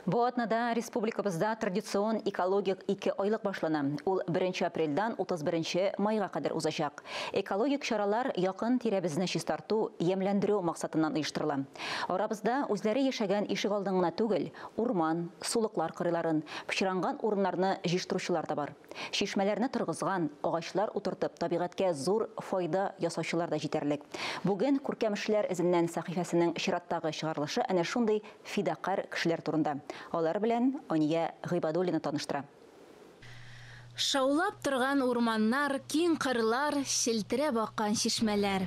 Бу атнада республикабызда традицион экологик икеайлык башлана. Ул 1 апрельдән 31 майга кадәр узачак. Экологик чаралар якын тирәбезне чистарту, ямьләндерү максатыннан оештырыла. Арабызда үзләре яшәгән ишегалдын гына түгел, урман, сулыклар кырыйларын, пычранган урыннарны җыештыручылар да бар. Чишмәләрне торгызган, агачлар утыртып, табигатькә зур файда ясаучылар да җитәрлек. Бүген Күркәм эшләр эзеннән сәхифәсенең чираттагы чыгарылышы әнә шундый фидакарь кешеләр турында. Алар белән Ания Гыйбадуллина таныштыра. Шаулап торган урманнар, киң кырлар, челтерәп аккан чишмәләр.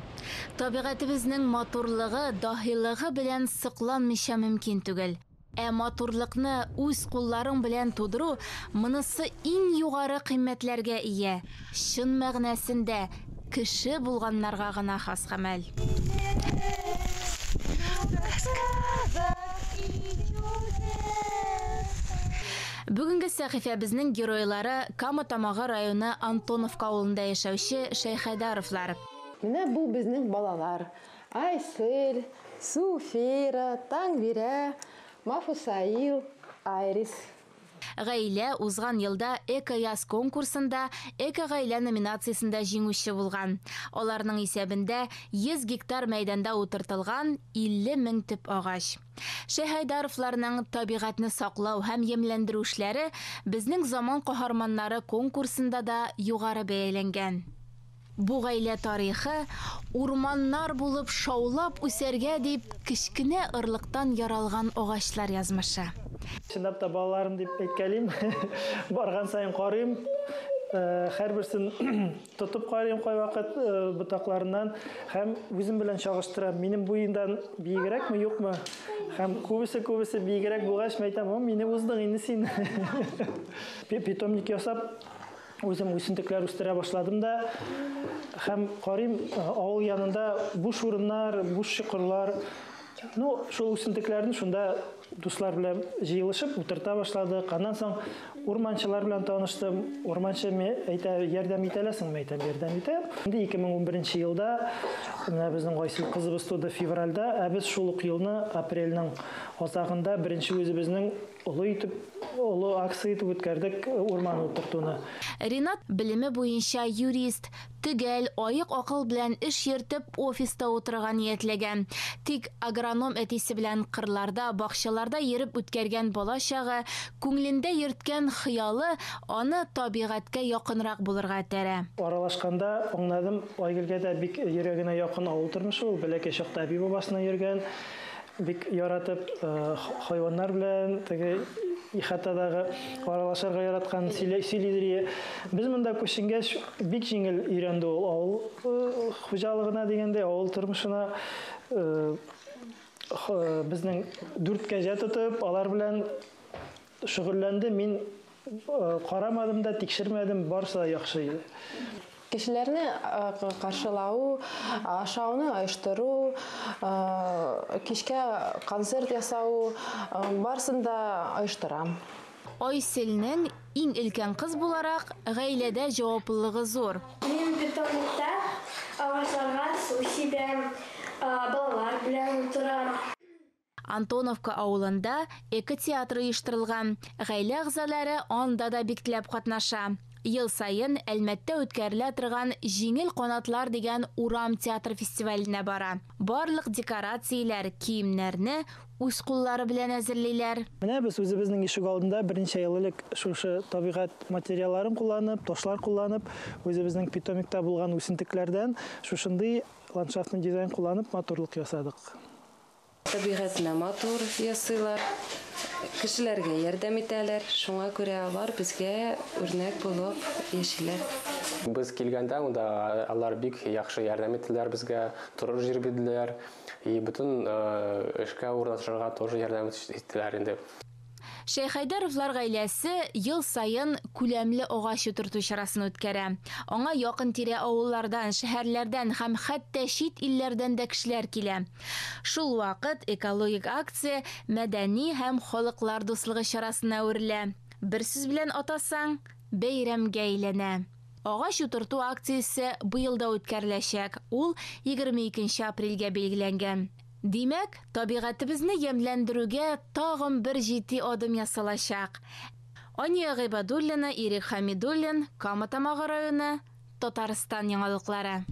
Табигатебезнең матурлыгы, даһилыгы белән сокланмыйча мөмкин түгел. Ә матурлыкны үз кулларың белән тудыру, монысы иң югары кыйммәтләргә ия, чын мәгънәсендә кеше булганнарга гына хас гамәл. Бүгенге сәхифәбезнең геройлары Кама Тамагы районы Антоновка авылында яшәүче Шәйхәйдаровлар. Менә бу безнең балалар. Айсель, Суфира, Таңбирә, Мафусаил, Айрис. Гаилә узган елда Эко-яз конкурсында Эко-гаилә номинациясендә җиңүче булган. Аларның исәбендә 100 гектар мәйданда утыртылган 50 мең төп агач. Шәйхәйдаровларның табигатьне саклау һәм ямьләндерү эшләре Безнең заман каһарманнары конкурсында да югары бәяләнгән. Бу гаилә тарихы урманнар булып шаулап үсәргә дип кечкенә орлыктан яралган агачлар язмышы. Чынлап та балаларым дип әйткәлим. Барган саен карыйм. Һәрберсен тотып карыйм кайвакыт ботакларыннан һәм үзем белән чагыштырам. Минем буендан биегрәкме, юкмы? Һәм күбесе-күбесе биегрәк булгач, мин әйтәм, о, мине уздың инде син. Питомник ясап, үзем үсентекләр үстерә башладым да һәм карыйм, авыл янында буш урыннар, буш чокырлар. Ну, шул үсентекләрне шунда дуслар белән җыелышып утырта башладык. Аннан соң урманчылар белән таныштым. Урманчы әйтә, ярдәм итә аласыңмы? Әйтәм, ярдәм итәм. Инде 2011 елда менә безнең Айсел кызыбыз туды февральдә, ә без шул ук елны апрельнең азагында беренче үзебезнең олы итеп, олы акция итеп үткәрдек урман утыртуны. Ринат белеме буенча юрист, төгәл, аек акыл белән эш йөртеп, офиста утырырга ниятләгән. Тик агроном әтисе белән кырларда, бакчаларда йөреп үткәргән бала чагы, күңелендә йөрткән хыялы аны табигатькә якынрак булырга этәрә. Аралашканда аңладым, Айгөлгә дә бик йөрәгенә якын авыл тормышы, ул бәләкәй чакта әби-бабасына йөргән, бик яратып хайваннар белән теге ихатадагы аралашырга яраткан сөйлидер. Без монда күченгәч бик җиңел өйрәнде ул авыл хуҗалыгына дигәндәй, авыл тормышына. Безнең 4 кәҗә тотып, алар белән шөгыльләнде. Мин карамадым да, тикшермәдем, барысы да яхшы иде. Кешеләрне каршылау, ашауны оештыру, кичкә концерт ясау, барысын да оештырам. Айселнең иң өлкән кыз буларак гаиләдә җаваплылыгы зур. Мин питомникта агачларга су сибәм, балалар белән утырам. Антоновка авылында экотеатр оештырылган. Гаилә әгъзалары анда да бик теләп катнаша. Ел саен Әлмәттә үткәрелә торган Җиңел канатлар дигән урам театр фестиваленә бара. Барлык декорацияләр, киемнәрне үз куллары белән әзерлиләр. Менә без үзебезнең ишек алдында берничә ел элек шушы табигать материалларын кулланып, ташлар кулланып, үзебезнең питомникта булган үсентекләрдән шушындый ландшафтный дизайн кулланып матурлык ясадык. Табигатьне матур ясыйлар, кешеләргә ярдәм итәләр, шуңа күрә алар безгә үрнәк булып яшиләр. Без килгәндә монда алар бик яхшы ярдәм иттеләр безгә, торыр җир бирделәр, и бөтен эшкә урнашырга тоже ярдәм иттеләр инде. Шәйхәйдаровлар гаиләсе ел саен күләмле агач утырту чарасын үткәрә. Аңа якын-тирә авыллардан, шәһәрләрдән һәм хәтта чит илләрдән дә кешеләр килә. Шул вакыт экологик акция мәдәни һәм халыклар дуслыгы чарасына әверелә. Бер сүз белән атасаң, бәйрәмгә әйләнә. Агач утырту акциясе быел да үткәреләчәк. Ул 22 апрельгә билгеләнгән. Димәк, табигатебезне ямьләндерүгә тагын бер җитди адым ясалачак. Ания Гыйбадуллина, Ирек Хәмидуллин, Кама Тамагы районы, Татарстан яңалыклары.